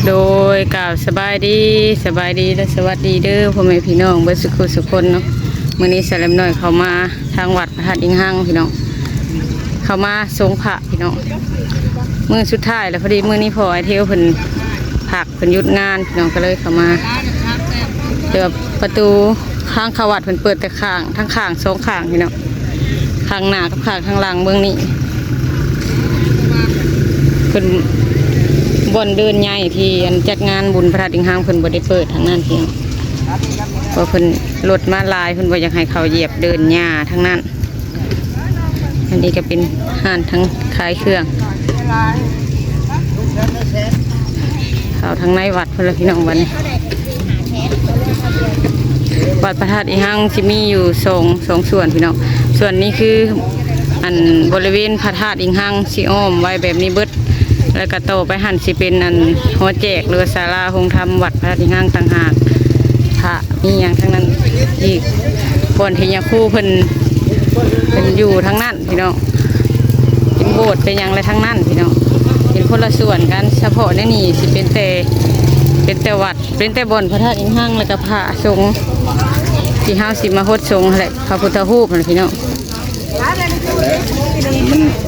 ໂດຍ ກ່າວສະບາຍດີ ສະບາຍດີ ແລະ ສະຫວັດດີເດີ ພໍ່ແມ່ພີ່ນ້ອງເບິດສຸຂູສຸຄົນເນາະ. ມື້ນີ້ສາວແຫຼມນ້ອຍເຂົ້າມາທາງວັດພະທາດອີງຮັງ ພີ່ນ້ອງ, ເຂົ້າມາສົງພະ ພີ່ນ້ອງ, ມື້ສຸດທ້າຍແລ້ວ. ພໍດີມື້ນີ້ພໍ່ອ້າຍເທວເພິ່ນພັກ ເພິ່ນຢຸດງານ ພີ່ນ້ອງ, ກໍເລີຍເຂົ້າມາ. ແຕ່ວ່າປະຕູທາງເຂົ້າວັດເພິ່ນເປີດແຕ່ຂ້າງ ທັງຂ້າງສອງຂ້າງ ພີ່ນ້ອງ, ຂ້າງໜ້າກັບຂ້າງທາງຫຼັງເບື້ອງນີ້. ເພິ່ນ ບ່ອນເດີ່ນໃຫຍ່ທີ່ອັນຈັດງານບຸນພະທາດອີງຮັງ ເພິ່ນບໍ່ໄດ້ເປີດທາງນັ້ນ ພີ່ນ້ອງ, ເພາະເພິ່ນລົດມາຫຼາຍ ເພິ່ນບໍ່ຢາກໃຫ້ເຂົາຢຽບເດີ່ນຫຍ້າທາງນັ້ນ. ອັນນີ້ກໍເປັນຮ້ານທັງຂາຍເຄື່ອງ ເຂົ້າທາງໃນວັດພຸ້ນລະ ພີ່ນ້ອງ. ບັດນີ້ ວັດພະທາດອີງຮັງຊິມີຢູ່ສອງ ສອງສ່ວນ ພີ່ນ້ອງ. ສ່ວນນີ້ຄືອັນບໍລິເວນພະທາດອີງຮັງ ຊິອ້ອມໄວ້ແບບນີ້ເບິດ, ແລ້ວກໍຕໍ່ໄປຫັ້ນຊິເປັນອັນຫໍແຈກ ຫຼືວ່າສາລາໂຮງທຳວັດພະທາດອີງຮັງຕ່າງຫາກ. ພະມີຫຍັງທາງນັ້ນອີກ, ບ່ອນທີ່ຍາຄູເພິ່ນ ເພິ່ນຢູ່ທາງນັ້ນ ພີ່ນ້ອງ, ເປັນໂບດເປັນຫຍັງແລະທາງນັ້ນ ພີ່ນ້ອງ, ເປັນຄົນລະສ່ວນກັນ. ສະເພາະໃນນີ້ຊິເປັນແຕ່ ເປັນແຕ່ວັດ ເປັນແຕ່ບ່ອນພະທາດອີງຮັງ ແລ້ວກໍພະສົງທີ່ເຮົາຊິມາຫົດສົງຫັ້ນແຫຼະ, ພະພຸດທະຮູບຫັ້ນ ພີ່ນ້ອງ. ມັນ ມັ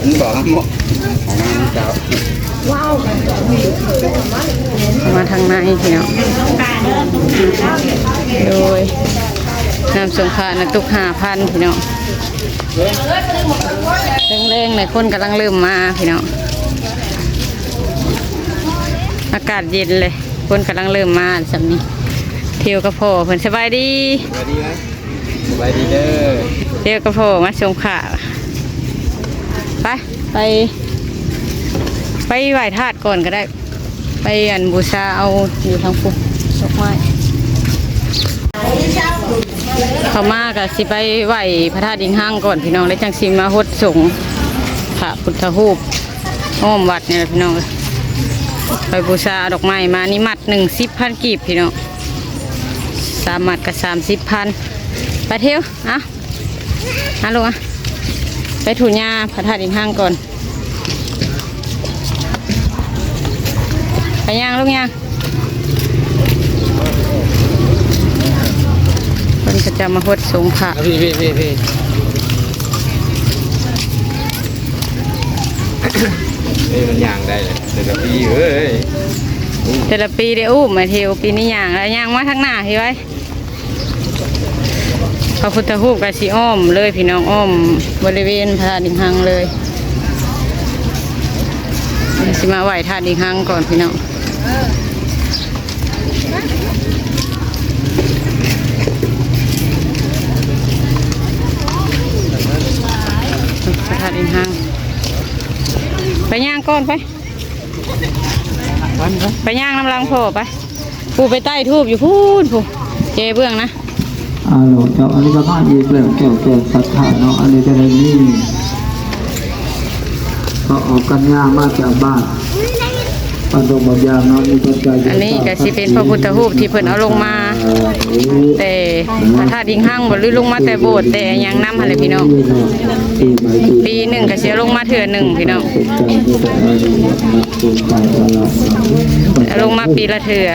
ນບອກເຮົາເນາະ ມາທາງໃນ ພີ່ນ້ອງ. ໂດຍ ນ້ຳສົງພະນະ ຕຸກຫ້າພັນ ພີ່ນ້ອງ. ແລງໆ ແຫຼະ ຄົນກຳລັງເລີ່ມມາ ພີ່ນ້ອງ, ອາກາດເຢັນເລີຍ ຄົນກຳລັງເລີ່ມມາສ່ຳນີ້. ເທວກັບພໍ່ເພິ່ນ ສະບາຍດີ ສະບາຍດີນະ ສະບາຍດີເດີ. ເທວກັບພໍ່ມາສົ່ງຂ້າວ ໄປ ໄປ ໄປໄຫວ້ທາດກ່ອນກໍໄດ້. ໄປອັນບູຊາເອົາຢູ່ທາງພຸ້ນ ດອກໄມ້. ເຂົ້າມາກໍຊິໄປໄຫວ້ພະທາດອີງຮັງກ່ອນ ພີ່ນ້ອງ, ແລ້ວຈັ່ງຊິມາຫົດສົງພະພຸດທະຮູບອ້ອມວັດນີ້ແຫຼະ ພີ່ນ້ອງເອີຍ. ໄປບູຊາເອົາດອກໄມ້ມາ ນີ້ມັດໜຶ່ງສິບພັນກີບ ພີ່ນ້ອງ, ສາມມັດກໍສາມສິບພັນ. ໄປເທວ ເອົາ ມາລູກ ມາ ໄປຖູຍາພະທາດອີງຮັງກ່ອນ. ໄປຍ່າງລູກຍ່າງ ເພິ່ນກໍຈະມາຫົດສົງພະ ພີ່ ພີ່ ພີ່ ພີ່. ເອີ ມັນຍ່າງໄດ້ແຫຼະ ແຕ່ລະປີເອີຍ, ແຕ່ລະປີໄດ້ອຸ້ມ ມາເທວ ປີນີ້ຍ່າງແລ້ວ. ຍ່າງມາທາງໜ້າພີ້ໄວ້. ພະພຸດທະຮູບກໍຊິອ້ອມເລີຍ ພີ່ນ້ອງ, ອ້ອມບໍລິເວນພະທາດອີງຮັງເລີຍ. ຊິມາໄຫວ້ທາດອີງຮັງກ່ອນ ພີ່ນ້ອງ. ພະທາດອີງຮັງ ໄປຍ່າງກ່ອນໄປ. ໄປຍ່າງນຳຫຼັງພໍ່ໄປ. ຜູ້ໄປໃຕ້ທູບຢູ່ພຸ້ນ ຜູ້ເຈເບື້ອງນະ. ອາໂລ ເຈົ້າ ອັນນີ້ກໍມາອີກແລ້ວ ແກ້ວແກ່ສັດທາເນາະ. ອັນນີ້ກໍໄດ້ມີ ເຂົາອອກກັນຍາມາຈາກບ້ານ ບ້ານດອກບາກຢາງເນາະ, ມີປັດໄຈ ອັນນີ້ກໍຊິເປັນພະພຸດທະຮູບທີ່ເພິ່ນເອົາລົງມາແຕ່ພະທາດອີງຮັງບໍ ຫຼືລົງມາແຕ່ໂບດແຕ່ຫຍັງນຳຫັ້ນແຫຼະ ພີ່ນ້ອງ. ປີໜຶ່ງກໍຊິເອົາລົງມາເທື່ອໜຶ່ງ ພີ່ນ້ອງ. ເອົາລົງມາປີລະເທື່ອ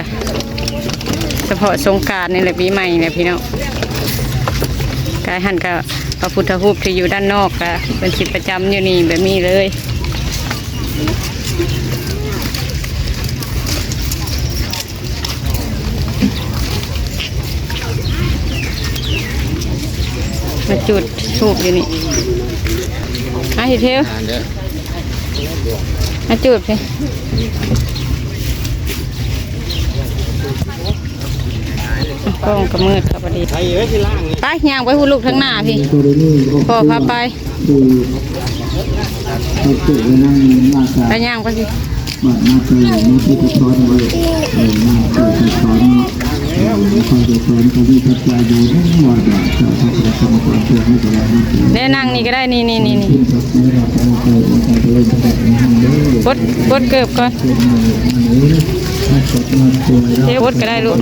ສະເພາະສົງການນີ້ແຫຼະ ປີໃໝ່ນີ້ແຫຼະ ພີ່ນ້ອງ. ກາຍຫັ້ນກໍພະພຸດທະຮູບທີ່ຢູ່ດ້ານນອກ ກໍເພິ່ນຊິປະຈຳຢູ່ນີ້ແບບນີ້ເລີຍ. ມາຈູດທູບຢູ່ນີ້ ອາ ເຮັດເທວ ມາຈູດພີ້. ກ້ອງກໍມືດເຂົ້າພໍດີ. ໄປ ຍ່າງໄປພຸ້ນລູກ ທາງໜ້າພີ້ ພໍ່ພາໄປ. ໄປຍ່າງໄປພີ້. ແນະ ນັ່ງນີ້ກໍໄດ້ ນີ້ໆໆໆ. ປົດ ປົດເກີບກ່ອນ. ເທ ປົດກໍໄດ້ລູກ.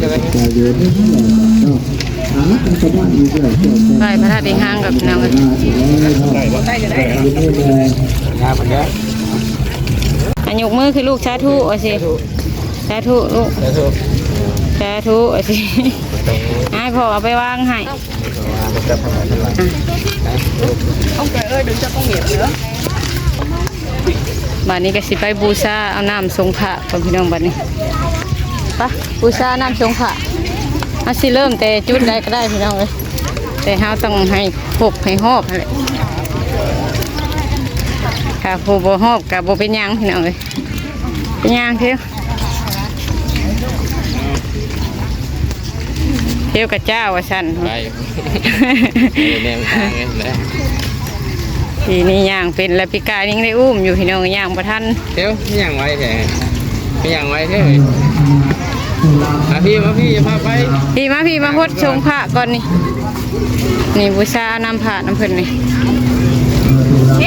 ໄປພະທາດອີງຮັງກັບນ້ອງ. ອາ ຍົກມືຄືລູກສາທຸ ວ່າຊິ. ສາທຸລູກ ສາທຸ ສາທຸ ວ່າຊິ ໃຫ້ພໍ່ເອົາໄປວາງໃຫ້. ບາດນີ້ກໍຊິໄປບູຊາເອົານ້ຳສົງພະກ່ອນ ພີ່ນ້ອງ. ບາດນີ້ ໄປບູຊານ້ຳສົງພະ. ເຮົາຊິເລີ່ມແຕ່ຈຸດໃດກໍໄດ້ ພີ່ນ້ອງເອີຍ, ແຕ່ເຮົາຕ້ອງໃຫ້ຄົບໃຫ້ຮອບຫັ້ນແຫຼະ. ຖ້າຜູ້ບໍ່ຮອບກໍບໍ່ເປັນຫຍັງ ພີ່ນ້ອງເອີຍ. ໄປຍ່າງເທວ ເທວກະຈ້າວ່າຊັ້ນ. ໄປ ແນມທາງເລີຍ. ປີນີ້ຍ່າງເປັນແລ້ວ, ປີກາຍຍັງໄດ້ອຸ້ມຢູ່ ພີ່ນ້ອງ, ຍ່າງບໍ່ທັນ. ເທວ ຍ່າງໄວແທ້ ຍ່າງໄວແທ້. ມາພີ່ ມາພີ່ ພາໄປ. ພີ່ ມາພີ່ ມາຫົດສົງພະກ່ອນນີ້. ນີ້ບູຊານ້ຳພະນຳເພິ່ນນີ້. ເ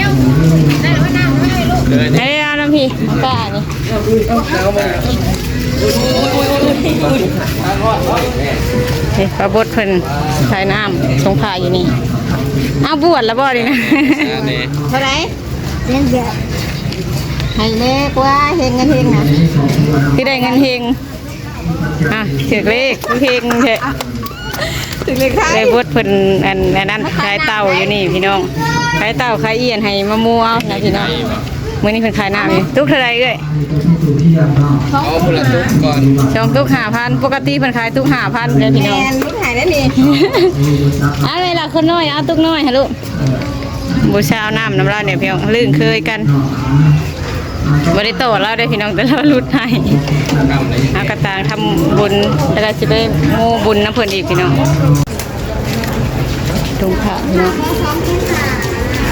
ດ ເອົານ້ຳພີ່ ການີ້ ນີ້ປາບົດເພິ່ນຂາຍນ້ຳສົງພະຢູ່ນີ້. ເອົາ ບວດແລ້ວບໍ່ນີ້ນະ? ເທົ່າໃດ? ໃຫ້ແນ່ກວ່າເຮັງເງິນເຮັງນະ ຄືໄດ້ເງິນເຮັງ. ອ່ະ ຖືກເລກເຮັງແທ້. ຖືກເລກໄທຍ ໄດ້ບົດເພິ່ນ ອັນ ອັນນັ້ນ ຂາຍເຕົ້າຢູ່ນີ້ພີ່ນ້ອງ, ຂາຍເຕົ້າຂາຍອຽນໃຫ້ມາໝູ່ເອົານະພີ່ນ້ອງ. ມື້ນີ້ເພິ່ນຂາຍນ້ຳຢູ່. ຕຸກເທົ່າໃດເອື້ອຍ? ເອົາຄົນລະຕຸກກ່ອນ ສອງຕຸກຫ້າພັນ. ປົກກະຕິເພິ່ນຂາຍຕຸກຫ້າພັນເດ້ພີ່ນ້ອງ. ແມ່ນ ລຸດໃຫ້ໄດ້ນີ້. ເອົາເວລາຄົນນ້ອຍ ເອົາຕຸກນ້ອຍໃຫ້ລູກ. ບູຊານ້ຳນຳລາວນີ້ພີ່ນ້ອງ, ລຶ້ງເຄີຍກັນ. ບໍ່ໄດ້ຕໍ່ລາວເດ້ພີ່ນ້ອງ, ແຕ່ລາວຫຼຸດໃຫ້. ເຮົາກໍຕ່າງທຳບຸນ ແລ້ວກໍຊິໄປໂມບຸນນຳເພິ່ນອີກພີ່ນ້ອງ. ສົງພະພີ່ນ້ອງ,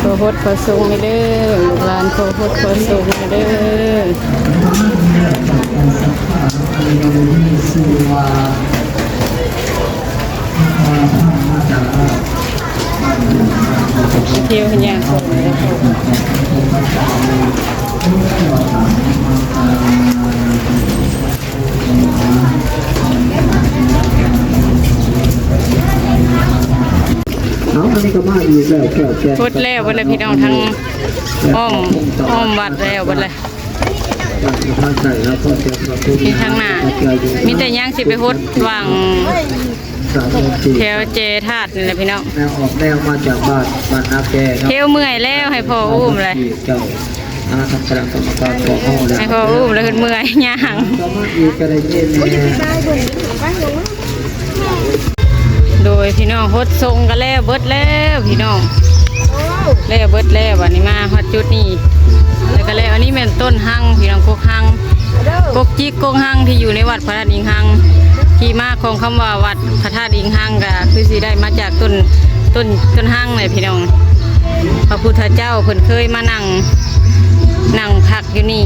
ຂໍຫົດຂໍສົງແດ່ເດີ ລູກຫຼານ ຂໍຫົດຂໍສົງແດ່ເດີ. ທຽວເຮັດຫຍັງ? ເອົາ ອັນນີ້ກໍມາອີກແລ້ວ ແກ້ວແກ່ນ ໝົດແລ້ວ ໝົດແລ້ວພີ່ນ້ອງ, ທັງອ້ອມ ອ້ອມວັດແລ້ວ ໝົດແລ້ວ. ນີ້ທາງໜ້າ ມີແຕ່ຍັງຊິໄປຫົດຫວ່າງແຖວເຈທາດນີ້ແຫຼະພີ່ນ້ອງ. ແນວອອກແນວມາຈາກບ້ານ ບ້ານນາແກເນາະ. ເທວເມື່ອຍແລ້ວ ໃຫ້ພໍ່ອຸ້ມເລີຍ. ເຈົ້າ ອາ ທາງຄະນະກຳມະການຂອງເຮົາແລ້ວ ໃຫ້ພໍ່ອຸ້ມແລ້ວ ເພິ່ນເມື່ອຍຍ່າງ. ຕໍ່ມາອີກກໍໄດ້ຍິນແນ່. ໂດຍພີ່ນ້ອງ ຫົດສົງກໍແລ້ວເບິດແລ້ວພີ່ນ້ອງ, ແລ້ວເບິດແລ້ວ. ບັດນີ້ມາຮອດຈຸດນີ້ ແລ້ວກໍແລ້ວ. ອັນນີ້ແມ່ນຕົ້ນຮັງພີ່ນ້ອງ, ກົກຮັງ ກົກຈິກ ກົກຮັງທີ່ຢູ່ໃນວັດພະທາດອີງຮັງ. ທີ່ມາຂອງຄຳວ່າວັດພະທາດອີງຮັງ ກໍຄືຊິໄດ້ມາຈາກຕົ້ນ ຕົ້ນ ຕົ້ນຮັງແຫຼະພີ່ນ້ອງ. ພະພຸດທະເຈົ້າເພິ່ນເຄີຍມານັ່ງ ນັ່ງພັກ ຢູ່ນີ້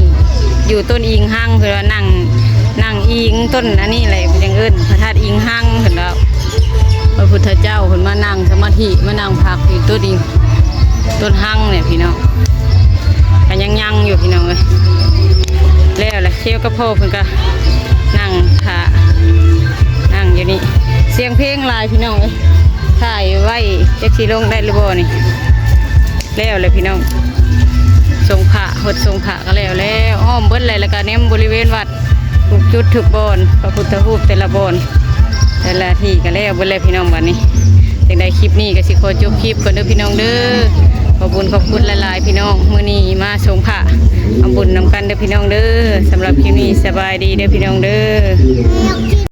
ຢູ່ຕົ້ນອີງຮັງ ເພິ່ນວ່ານັ່ງ ນັ່ງອີງຕົ້ນອັນນີ້ແຫຼະ ເພິ່ນຈັ່ງເອີ້ນພະທາດອີງຮັງ ເພິ່ນວ່າ. ພະພຸດທະເຈົ້າເພິ່ນມານັ່ງສະມາທິ ມານັ່ງພັກຢູ່ຕົ້ນອີງ ຕົ້ນຮັງນີ້ພີ່ນ້ອງ. ກໍຍັງຍັງຢູ່ພີ່ນ້ອງເອີຍ. ແລ້ວແຫຼະ ເຊວກັບພໍ່ເພິ່ນກໍນັ່ງຖ້າ ນັ່ງຢູ່ນີ້. ສຽງເພງຫຼາຍພີ່ນ້ອງເອີຍ, ຖ່າຍໄວ້ຈັກຊິລົງໄດ້ຫຼືບໍ່ນີ້. ແລ້ວແຫຼະພີ່ນ້ອງ, ສົງພະ ຫົດສົງພະກໍແລ້ວແລ້ວ ອ້ອມເບິດແຫຼະ. ແລ້ວກໍແນມບໍລິເວນວັດ ທຸກຈຸດທຸກບ່ອນ, ພະພຸດທະຮູບແຕ່ລະບ່ອນ ແຕ່ລະທີ່ກໍແລ້ວເບິດແລ້ວພີ່ນ້ອງ. ບັດນີ້ຈັ່ງໃດຄລິບນີ້ກໍຊິຂໍຈົບຄລິບກ່ອນເດີພີ່ນ້ອງເດີ. ຂອບບຸນຂອບຄຸນຫຼາຍໆພີ່ນ້ອງ, ມື້ນີ້ມາສົງພະທຳບຸນນຳກັນເດີພີ່ນ້ອງເດີ. ສຳລັບຄລິບນີ້ສະບາຍດີເດີພີ່ນ້ອງເດີ.